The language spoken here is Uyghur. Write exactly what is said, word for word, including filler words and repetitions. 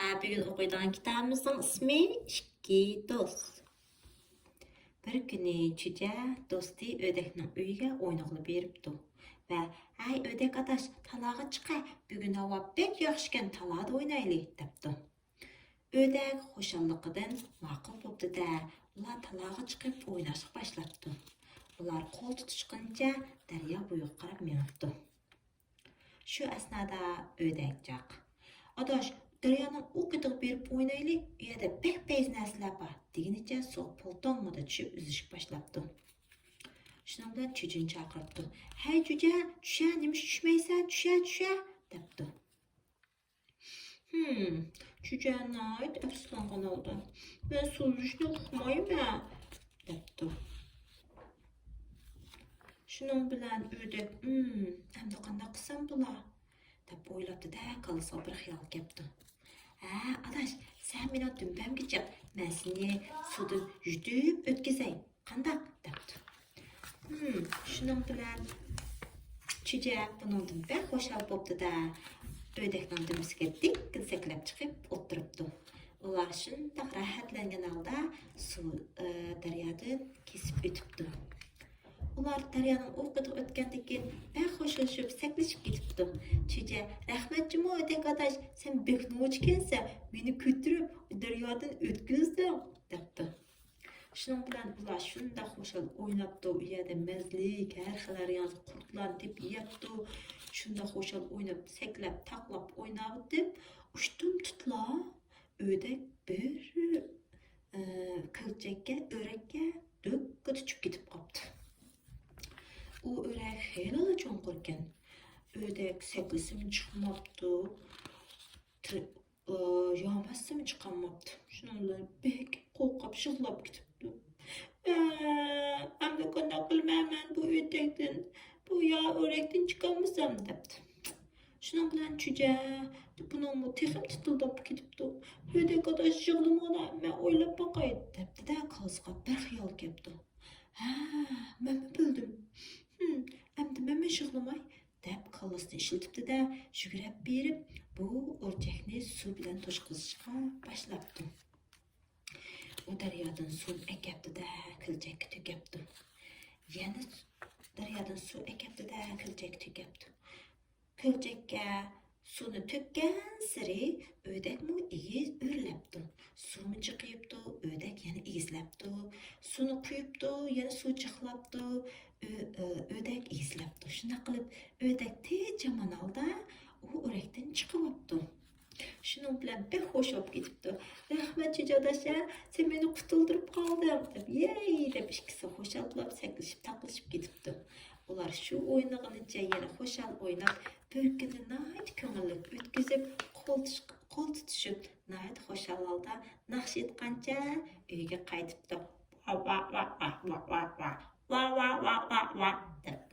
ئە، بۈگۈن ئوقۇيدىغان كىتابىمىزنىڭ ئىسمى ئىككى دوست. بىر كۈنى چۈجە دوستى ئۆدەكنىڭ ئۆيىگە ئوينىغىلى بېرىپتۇ ۋە، «ھەي، ئۆدەك ئاداش، تالاغا چىقە، بۈگۈن ھاۋا بەك ياخشىكەن، تالادا ئوينايلى» دەپتۇ. ئۆدەك خۇشاللىقىدىن ماقۇل بوپتۇ-دە، ئۇلار تالاغا چىقىپ ئويناشقا باشلاپتۇ. ئۇلار قول تۇتۇشقىنىچە دەريا بويىغا قاراپ مېڭىپتۇ. شۇ ئەسنادا ئۆدەك جاق، «ئاداش، دەريانىڭ ئۇ قېتىغا بېرىپ ئوينايلى، ئۇ يەردە بەك پەيزى نەرسىلەر بار» دېگىنىچە سۇغا پولتاڭمىدا چۈشۈپ ئۈزۈشكە باشلاپتۇ. شۇنىڭ بىلەن چۈجىنى چاقىرىپتۇ. «ھەي، چۈجە، چۈشە، نېمىشقا چۈشمەيسەن؟ چۈشە، چۈشە!» دەپتۇ. «ھىم، چۈجە ناھايىتى ئەپسۇسلانغان ھالدا، مەن سۇ ئۈزۈشنى ئۇقمايمەن» دەپتۇ. شۇنىڭ بىلەن ئۆدەك، «ھىم، ئەمدى قانداق قىلسام بولا؟» دەپ ئويلاپتۇ-دە، كاللىسىغا بىر خىيال كەپتۇ. «ھە، ئاداش، سەن مېنىڭ دۈمبەمگە چىق، مەن سېنى سۇدىن يۈتۈپ ئۆتكۈزەي. قانداق؟» دەپتۇ. ھىم، شۇنىڭ بىلەن چۈجە بۇنىڭدىن بەك خۇشال بوپتۇ-دە، ئۆدەكنىڭ دۈمبىسىگە دىككىدە سەكرەپ چىقىپ ئولتۇرۇپتۇ. ئۇلار شۇنداق راھەتلەنگەن ھالدا سۇ، ئە، دەريادىن كېسىپ ئۆتۈپتۇ. ئۇلار دەريانىڭ ئۇ قېتىغا ئۆتكەندىن كېيىن بەك خوشلىشىپ سەكرىشىپ كېتىپتۇ. چۈجە، «رەھمەت جۇمۇ ئۆدەك ئاداش، سەن بەك نوچىكەنسەن، مېنى كۆتۈرۈپ دەريادىن ئۆتكۈزدۈڭ» دەپتۇ. شۇنىڭ بىلەن ئۇلار شۇنداق خۇشال ئويناپتۇ، ئۇ يەردە مەزلىك، ھەر خىل ھەر يانلىق قۇرتلارنى تېپىپ يەپتۇ. شۇنداق خۇشال ئويناپ، سەكرەپ، تاقلاپ ئويناۋېتىپ، ئۇشتۇمتۇتلا ئۆدەك بىر، ئە، كۆلچەككە، ئۆرەككە دۈككىدە چۈشۈپ كېتىپ قاپتۇ. ئۇ ئۆرەك خېلىلا چوڭقۇركەن. ئۆدەك سەكرىسىمۇ چىقماپتۇ. تىر-، ئى، يامەسسىمۇ چىقالماپتۇ. شۇنىڭ بىلەن بەك قورقۇپ يىغلاپ كېتىپتۇ. «ئە، ئەمدى قانداق قىلىمەن مەن بۇ ئۆدەكتىن، بۇ يا ئۆرەكتىن چىقالمىسام» دەپتۇ. شۇنىڭ بىلەن چۈجە بۇنىڭمۇ تېخىمۇ تىتىلداپ كېتىپتۇ. «ئۆدەك ئاداش، يىغلىمىغىنا، مەن ئويلاپ باقاي» دەپتۇ-دە، كاللىسىغا بىر خىيال كەپتۇ. «ھە، مەنمۇ بىلدىم. ھىم، ئەمدى مەنمۇ يىغلىماي» دەپ كاللىسىنى ئىشلىتىپتۇ-دە، يۈگۈرۈپ بېرىپ بۇ ئۆرچەكنى سۇ بىلەن توشقۇزۇشقا باشلاپتۇ. ئۇ دەريادىن سۇنى ئەكەپتۇ-دە، كۆلچەككە تۆكەپتۇ. يەنە سۇ-، دەريادىن سۇ ئەكەپتۇ-دە، كۆلچەككە تۆكەپتۇ. كۆلچەككە سۇنى تۆككەنسېرى ئۆدەكمۇ ئېگىز ئۆرلەپتۇ. سۇمۇ چىقىپتۇ، ئۆدەك يەنە ئېگىزلەپتۇ. سۇنى قۇيۇپتۇ، يەنە سۇ جىقلاپتۇ. ئۆ-، ئۆ-، ئۆدەك ئېگىزلەپتۇ. شۇنداق قىلىپ ئۆدەك تېز جامان ھالدا ئۇ ئۆرەكتىن چىقىۋاپتۇ. شۇنىڭ بىلەن بەك خوش بولۇپ كېتىپتۇ. «رەھمەت، چۈجە ئاداش، سەن مېنى قۇتۇلدۇرۇپ قالدىڭ» دەپ، «يەي» دەپ ئىككىسى خۇشال بولۇپ سەكرىشىپ تاقلىشىپ كېتىپتۇ. ئۇلار شۇ ئوينىغىنىچە يەنە خۇشال ئويناپ، بىر كۈننى ناھايىتى كۆڭۈللۈك ئۆتكۈزۈپ، قول تۇتۇش-، قول تۇتۇشۇپ، ناھايىتى خۇشال ھالدا ناخشا ئېيتقانچە ئۆيگە قايتىپتۇ. «ۋا، ۋا، ۋا، ۋا» دەپ.